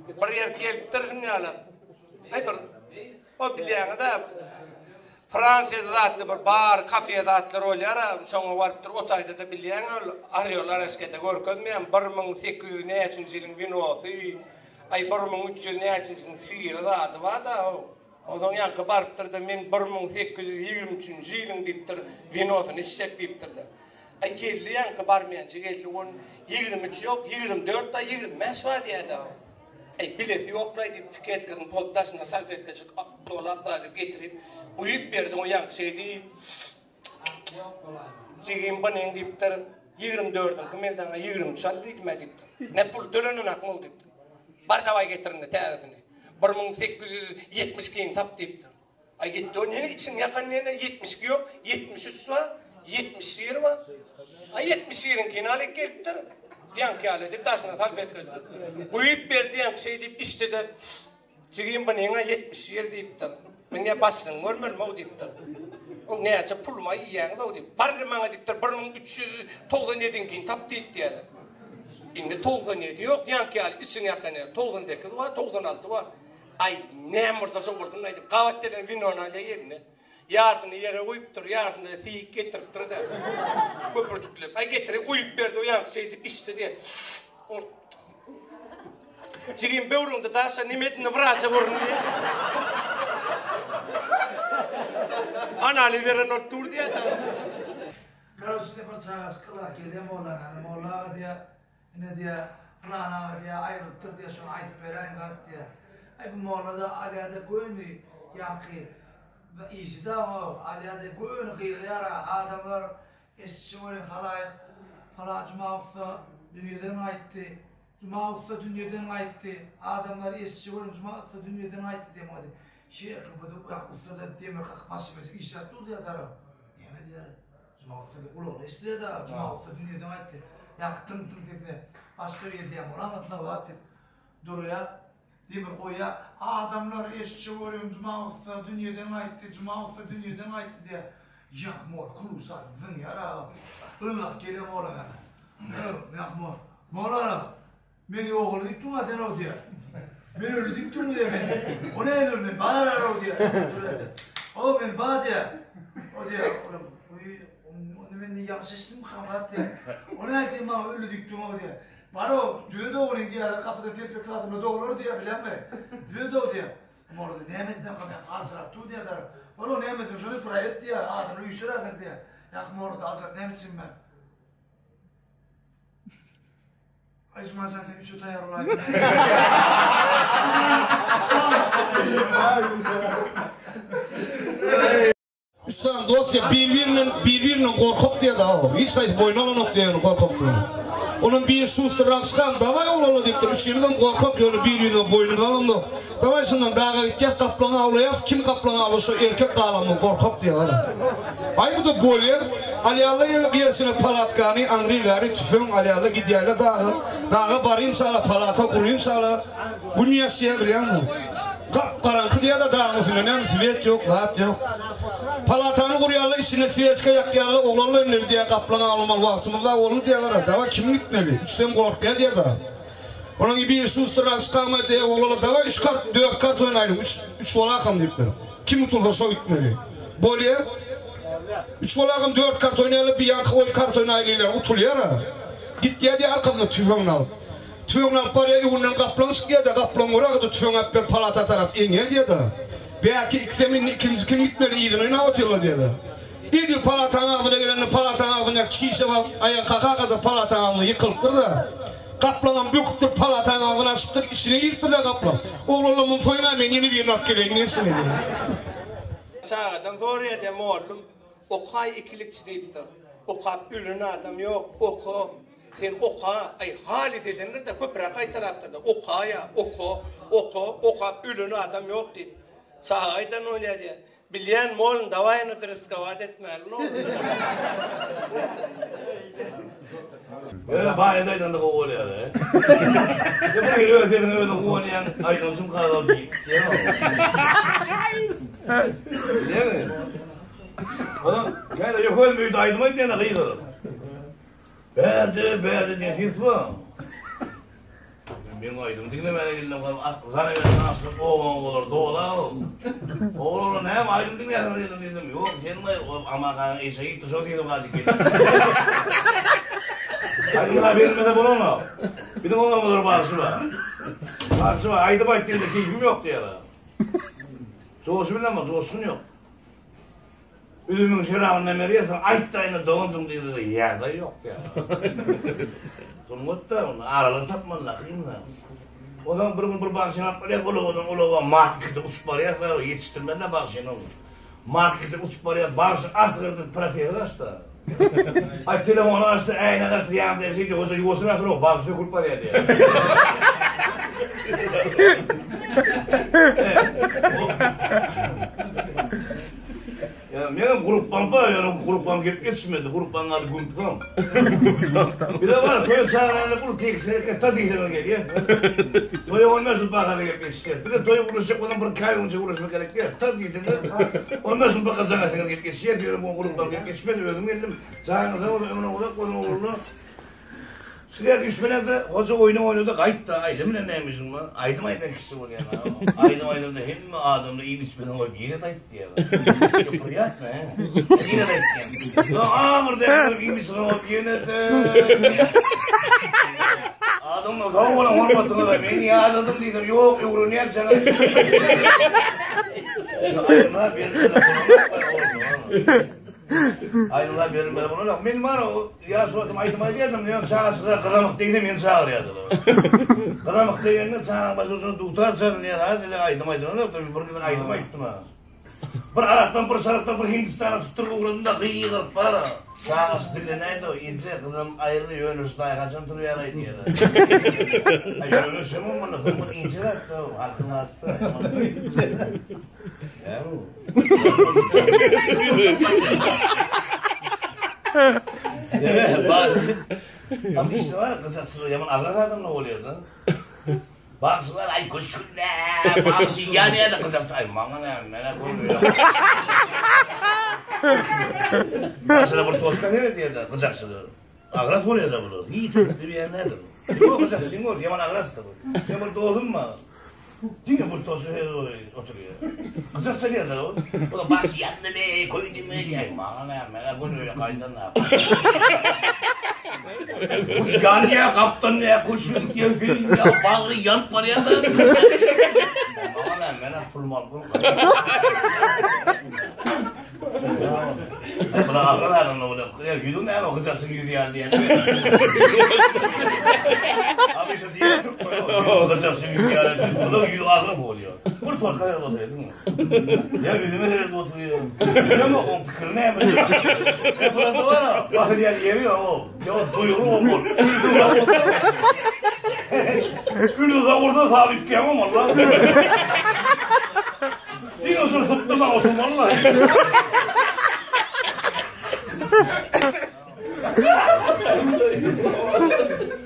Bir ýer gelipdir şuny ýaly. Aý bir o bilýäňiz-ä. Fransiýada zatly bir bar, kafe zatlar bolýar-a, şoňa barypdyr, o taýda-da bilýäň ol Orýol Araskede görkezmeýän 1800 näçinji ýylyň winosy, aý 1300 näçinji ýylyň syry zady bar-da, Onsoň ýaňky barypdyr-da, men 1823-nji ýylyň diýipdir, winosyny içjek diýipdir-de. Aý geldi ýaňky barmençi geldi, on 23 ýok, 24 bar, 25 bar diýýär-de. Aý bilesi ýok-laý diýip, tiketkasyny pod daşyna salfetkajyk dolap zady getirip, guýup berdi, o ýaňky şeý diýip, Jigim bu neň diýipdir, 24-iňki men saňa 23 al diýdim-ä diýipdir. Ne pul tölenenakmy-ow diýipdir. Bar dawaý getir indi täzesini. 1872-ni tap diýipdir. Aý gitdi o nene içiň ýakan nene 72 ýok, 73 bar, 71 bar. Aý 71-iňkini alyp gelipdir. Diýanki ýaly edip daşyna salfetka guýup berdi ýaňky şeý diýip içdi-de Jigim bu neňä 71 diýipdir. Men ýa başlygyňy görmelim-ow diýipdir. O näçe pulumy iýýäňiz-ow diýip. Bar maňa diýipdir, 1397-iňkini tap diýip diýýär. Indi 97 ýok, ýaňky ýaly içiň ýakan ýer. 98 bar, 96 bar. Aý, näme bolsa şo bolsun diýip, gabat gelen winony alýar eline. Ýarsyny ýere guýupdyr, ýarsyny-da siýik getiripdir-de. Köpürjiklep. Aý, getirip guýup berdi, o ýaňky şeýdip içdi diýýär. Ol Jigim böwrüňde daşa neme edindi wraça görün diýýär. Analiz beren bolup dur diýýär. Karoçe bir çagaçyk gyzak gelýär mollanyň ýanyna. Molla aga diýýär, ine diýýär, pylan aga diýýär, aýrylypdyr diýýär, şony aýdyp beräýiň zat diýýär. Aý bu molla-da alýar-da göni ýaňky işi dagy alýar-da göni gygyrýar-a, adamlar Eşitşiň welin halaýyk, Pylan Juma ussa dünýeden gaýtdy. Juma ussa dünýeden gaýtdy. Adamlar eşitşi welin Juma ussa dünýeden gaýtdy diýen boldy. Her kim bu ýa ussada demir kakyp maşyn işläp dur diýýär dara. Näme diýýär? Juma ussa diýip gulagyna eşidilýär da, Juma ussa dünýeden gaýtdy. Ýaňky tyň tyň sesine başga bir diýýän bolamasyn zat diýip durýar. Demir goýýar. Adamlar eşitşi welin Juma ussa dünýeden gaýtdy, Juma ussa dünýeden gaýtdy diýýär. Ýak mol klusa zyňýar agam. Ylgap gelýär mola ýanyna. Öw, ýak mol. Mol aga, men ýogaly diýipdiň-a sen-ow diýýär. Men öli diýipdiňmi diýýär men. O nähili öli, men bar-ow diýýär. O men bar diýýär. O diýýär, olam, onda men ýalňyş eşitdimkam zat diýýär. O nähili sen maňa öli diýipdiň-ow diýýär. Bar-ow, düzed-ow ony diýýär, gapydan telpekli adamlar doglar diýýär, bilýäňmi? Düzed-ow diýýär. Molla diýýär, näme etsem gapy aljyrap dur diýýär. Bar-ow, näme etsem, şony bir et diýýär, adamlar üýşer häzir diýýär. Ýa molla aljyrap näme etjegim ben? Aý Juman jan sen üçe taýýar bolaý. Üç sany dost diýip bir-birinden bir-birinden gorkak diýýär da, hiç haýsy boýun alanok diýýär ýöne gorkakdygyny. Onuň biri şusterrak çykan, dawaý oglanlar diýipdir, üçimizem gorkak ýöne bir-birimiziň boýnumyzy alamzok. Dawaý şundan daga gitýäs, gaplaň awlaýas, kim gaplaň awlasa şo erkek galanmyz gorkak diýýär. Aý bu-da bolýar. Alýarlar ýene gerşine palatkany, aňry bäri tüfeň alýarlar gidýärler daga. Daga barynçala palata gurynçala gün ýaşýar bilýäňmi. Gap-garaňky diýýär-de dagyň üstünde näme swet ýok, zat ýok. Palatany gurýarlar, içinde sweçka ýakýarlar, oglanlar indi diýýär, gaplaň awlamaly wagtymyz bar boldy diýýärler-ä, dawaý kim gitmeli, üçden gorkýar diýýär-de. Onuň biri şusterrak çykarmaý diýýär, oglanlar dawaý üç kart, dört kart oýnaýlyň, üç, üç bolakam diýipdir. Kim utulsa şo gitmeli. Bolýa. Üç bolakam dört kart oýnaýarlar, bir ýaňky oý kart oýnaýlylar, utulýar-a. Gitýär diýýär arkasynda tüfeňini alyp. Tüfeňini alyp barýar, öňünden gaplaň çykýar-da, gaplaň görägede tüfeňi alyp berip palata tarap eňýär diýýär-de. Bärki ikisem indi ikinji kim gitmeli yzyna oýnap otyrlar diýýär-de. Edil palataň agzyna gelende palataň agzyndaky çişe basyp aýak kaka-da palataň agzyna ýykylypdyr-da. Gaplaňam böküpdir, palataň agzyny açypdyr, içine giripdir-de gaplaň. Oglanlar muny soýuň-a men ýene birini alyp geleýin diýenşine diýýär. Çagadan soraýar diýýär, mollum, okaý ikilikçi diýipdir. Okap ölen adam ýok, oka. Sen oka, aý halys edendir-de köpräk gaýtalapdyr-da, okaýa, oka, oka, okap ölen adam ýok diýip. Çaga aýdan bolýar diýýär. Bilýän moln dawaý ony riskowat etmäli no. Ýöne baýat aýdanda gowy bolýar e. Ýa bir hili öz sesiňe özüň guwanýaň, aýdamçym kazal diýip. Bilýäňmi? Onuň käde ýok özüm öýde aýdym aýtýan-da gygyryp. Bärde, bärde diýen ses bar. Meň aýdym diňlemäne geldim, zanewesini açdyk, obaň olar dola ol. Oglanlar näme aýdym diňläsiňiz geldim diýdim. Ýok, sen we Amakanyň eşegi gitdi, şo diýdim gaýdyp geldim. Aýdym berilmese bolanok. Biziň oglanlar bagşy bar. Bagşy bar, aýdym aýt diýende keýpim ýok diýýär. Joşy bilen joşgun ýok. Üzümiň şerabyndan berýärsiň, aýt-da indi doganjyň diýdi-de, ýa-da ýok diýýär. Sungat-da, ony aralygy tapmaly-da, kyn-da. Onsoň bir gün bir bagşyny alyp barýar, ulagydan ulaga markete uçup barýarsylar, ýetişdirmeli-dä bagşyny ol. Markete uçup barýar, bagşy asyrdy, protezi gaçdy. Aý, telefony gaçdy, äýnegi gaçdy, ýanynda şeýdi, hoja ýuwaşyrak sür, bagşy dökülip barýar diýýär. Ýa menem grupbam bar, ýöne grupbam gelip ýetişmedi. Grupbaň ady Gümpsam. Bire bar, toýa çagyranda bul tekst hereket ta diýseňiz gelýär. Toýa 15 ýyl bahada gelip ýetişýär. Bir de toýa gurlaşjak bolsaň bir kaý öňçe gurlaşmak gerek diýýär. Ta diýseňiz 15 ýyl baka jaň etseňiz gelip ýetişýär. Ýöne bu grupbam gelip ýetişmedi, özüm geldim. Janyňyz sag bolsun, ömrüň uzak bolsun ogullar. Şular düşmeler-de, hoja oýny oýnady, gaýt-da, aýdym bilen näme işiň bar? Aýdym aýdan kişi bolýan ha. Aýdym aýdanda hemme adamlar iýip içmeden goýup ýene-de aýt diýýärler. Priýatno, he? Ýene-de aýt diýýär. Soň ahyrda iýip içmeden goýup ýene-de. Adamlar sag boluň, hormatyňyza, men ýadadym diýsem, ýok, öwrenýän çaga. Aýdymlar berilmeli bolanok. Aýdymlar berilmeli bolanok. Men bar o ýaş wagtym aýdym aýdýardym, ýöne çagaçyklar gyzamyk diýse meni çagyrýardylar. Gyzamyk diýende çagaň başy ujuna dutar çalynýar, ha dile aýdym aýdylanok, bir gezek aýdym aýtdym ha. Bir arakdan, bir şarapdan bir Hindistana tutduryp ugradym-da gygyryp bar-a. Çagaçyk dillenäýdi-ow, eje, gyzam aýyrdy, ýöne şu daýy haçan turýar-aý diýýär. Aý, ýöne şemem bolsa, soň bir inçe zat-da, halkyň arasy-da. Bagşylar aý köşgünde, bagşy ýanýada gyjakçy aý maňa näme, menä görmeýär. Bagşylar bir toşka seredýär-de gyjakçylar. Agras bolýar-da bular. Hiç bilýän nädir. Ýok gyjakçy bol, ýaman agrasdyr. Men bir dostum bar. Diňe bir toşa oturýar. Gyjak çalýar-da ol. O da baş ýandymy, köýdümi diýýär. Maňa näme, men-ä göni öýe gaýdan da. Ýanýar, gapdan näme, köşüň diýýär, söýünýär, bagry ýanyp barýar-da. Maňa näme, men-ä pulumy alyp göni gaýdan. Bular agrar adamlar bolýar. Ýa ýüzüň näme, gyjakçyň ýüzi ýaly diýýän. Abi şu diýýän türkmen. Gyjakçyň ýüzi ýaly diýip, bular ýüzi agrar bolýar. Bir torka ýaly bolsa ediň. Ýa ýüzüme seredip oturýar. Bilemok, oň pikiri näme. Ýa bularda bar, basylýan ýeri ýok. Ýa duýgy bolmaly. Ülüze ursa salyp gitýän bolmaly. Diňe şol sypdyrma oturmaly-la.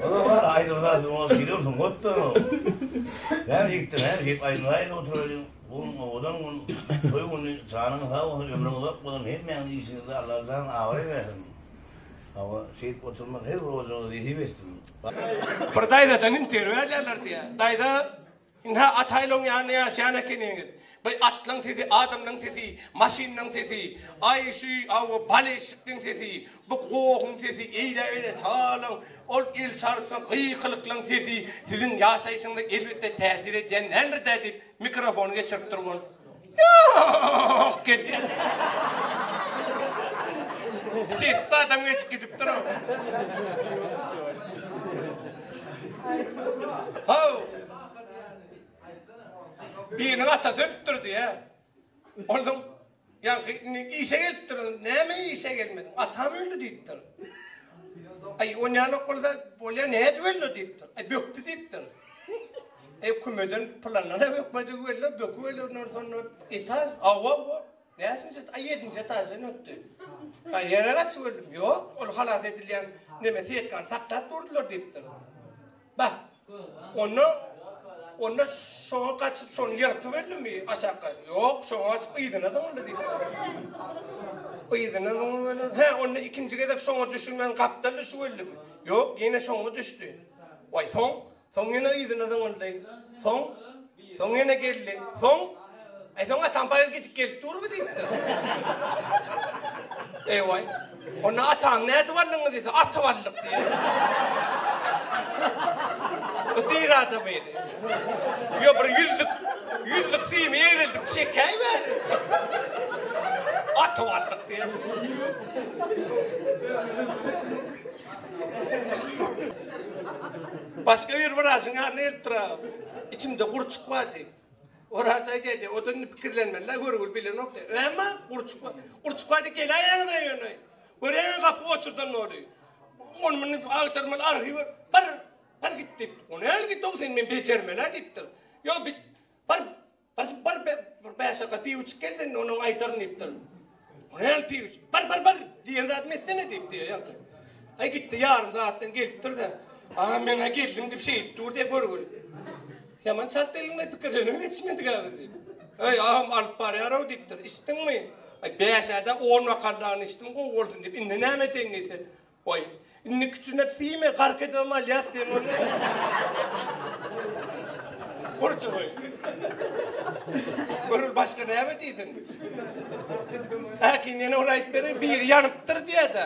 Ola bar aýdym zat oňa giriyorsun gotda. Näme ýigitler näme diýip aýdym aýdyp oturaryn. Bu gün owadan gün, toý güni, janyň sag bolsun, ömrüň uzak bolsun, hemmäňiziň işiňizde Allajan abraý bersin. Hawa, şeýdip oturmak her bir ojagyňyza nesip etsin. Bir daýzadan interwýu alýarlar diýýär. Daýza Ynha, Ataýlaň ýanynda ýaşaýan ekeniňiz. Bu atlaň sesi, adamlaň sesi, maşynlaň sesi, aý şu awa baleşikliň sesi, bu gohuň sesi, eýle-beýle çagalaň, ol el çarpsa gykylyklaň sesi siziň ýaşaýşyňyza elbetde täsir edýän däldir-dä diýip, mikrofony geçiripdir ol. Ýok gelýär. Sessiz adam geçip gidipdir-ow. Haw. Biriniň atasy ölüpdir diýýär. Onsoň ýaňky indi işe gelipdir. Näme işe gelmediň? Atam öldi diýipdir. Aý, onýanok bolsa bolýa nädip öldi diýipdir. Aý, bökdi diýipdir. Eý, kümeden pylandan-a bökmedigi belli, böküp ölendan soň etaž, hawa, hawa. Näçinji et? Aý, ýedinji etaždan ötdi. Aý, ýere gaçyp öldüm. Ýok, ol halas edilýän neme setkany saklap durdular diýipdir. Bah, onda, onda şoňa gaçyp, şony ýyrtyp öldümi aşakga? Ýok, şoňa gaçyp yzyna zyňyldy diýipdir. Yzyna zyňyp ölen. Hä, onda ikinji gezek şoňa düşürmän gapdal düşüp öldümi? Ýok, ýene şoňa düşdi. Waý, soň? Soň ýene yzyna zyňyldy. Soň, soň ýene geldi. Soň, Aý, soň atam paýyr gidip gelip durmy diýipdir. Eý-waý. Onda ataňy nädip aldyňyz diýse, atyp aldyk diýýär. Bu diri adamyny. Ýo bir ýüzlük, ýüzlük simi egrildip çekäý bäri. Atyp aldyk diýýär. Başga bir wraçyň ýanyna gelipdir agam. Içimde gurçuk bar diýip. Wraç aýdýar diýýär, o-da indi pikirlenmeli-dä, görgüli bilenok diýýär. Näme gurçuk bar? Gurçuk bar diýip geläýeňiz-ä ýöne. Görýäňmi gapy oçurdan doly. Ony muny agtarmaly arhiwe bar, bar git diýip. O nähili git-ow sen men bejermeli-ä diýipdir. Ýok, bar Bar, bar, bir bäşaka piw içip gel sen, onuň aýdaryn diýipdir. O näme piw içip? Bar, bar, bar, diýen zadymy etsene diýip diýýär ýaňky. Aý gitdi, ýarym sagatdan gelipdir-de. Aha, men-ä geldim diýip şeýdip dur diýýär görgüli. Ýaman çalt geldiň-le, pikirlenibem ýetişmedik-ä biz diýip. Eý, agam alyp barýar-ow diýipdir. Içdiňmi? Aý, bäşä-de on bokallagyny içdim, gowy bolsun diýip. Indi näme edeýin diýse, Goý. Indi kiçinek siýme, gark edibem alýas diýen boldy. Gurçugy. Görül başga näme diýsin? Häkin ýene bir aýdyp bereýin, biri ýanypdyr diýýär-de.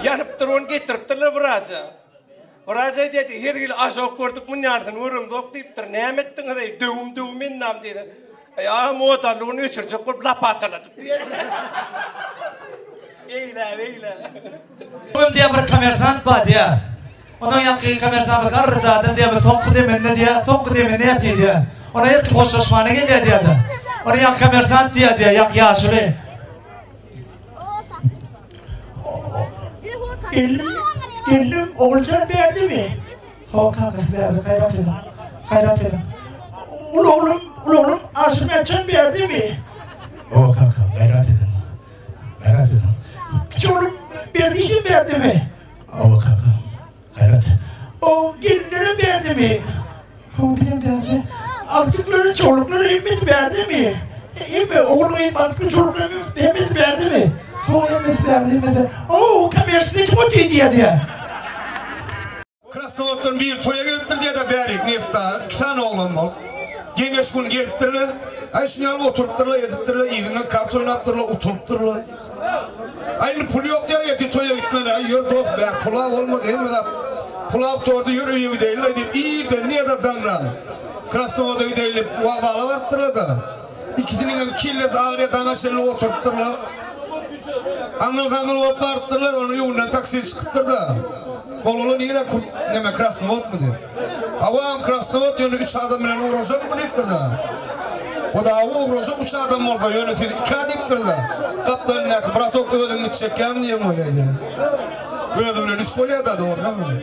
Ýanypdyr, ony getiripdirler wraja. Wraç aýdýardy, her hili ažok gördük, muny ýalysyny göremzok diýipdir. Näme etdiňiz-eý, döwüm-döwüm endam diýdi. Aý, agam odarlygyny öçürjek bolup lapataladyk diýýär. Eýle, beýle. Öňem diýýär bir kommersant bar diýýär. Ondan ýaňky kommersant bir garryja adam diýýär, bir soňky deminde diýýär, soňky deminde ýatyr diýýär. Ona her kim hoşlaşmana gelýär diýýär-de. Ona ýaňky kommersant diýýär diýýär, ýaňky ýaşuly. Geldim, geldim, Oguljan berdimi? Hawa kakasy berdi, gaýrat ediň, gaýrat ediň. Uly oglum, uly oglum Aşyr Mätjan berdimi? Hawa kaka, gaýrat ediň, gaýrat ediň. Kiçi oglum Berdi hem berdimi? Hawa kaka, gaýrat et. O gelinlerem berdimi? Hawa bizem berdi. Agtyklary, çowluklary hemmesi berdimi? Hemme ogul gyz agtyk çowluklar hemmesi berdimi? Hawa hemmesi berdi, hemmesi. O kommerside kim otyr diýýär diýýär. Krasnowoddan biri toýa gelipdir diýýär-de bärik Neftda iki sany oglan bolup. Geňeş güni gelipdirler. Aý şuny ýaly oturypdyrlar, edipdirler, yzyndan karta oýnapdyrlar, utulypdyrlar. Aý indi pul ýok diýýär, ertir toýa gitmeli. Aý ýör dost, bä pula bolmaz, hemme zat pula gutardy, ýör öýe gideýin-le diýip, irden nirde daňdan Krasnowoda gideýin diýip, wokzala barypdyrlar-da. Ikisiniň hem kellesi agyrýar, daňa çenli oturypdyrlar. Aňyl-gaňyl bolup barypdyrlar, onuň öňünden taksi çykypdyr-da. Oglanlar nirä neme Krasnowodmy diýip. Hawam Krasnowod ýöne üç adam bilen ugrajakmy diýipdir-de. O da hawa ugrajak üç adam bolsa ýöne siz ikä diýipdir-de. Gapdalyndaky bratok özüň gitjekkämi diýen bolýar diýýär. Özi bilen üç bolýar-da dogrudanam.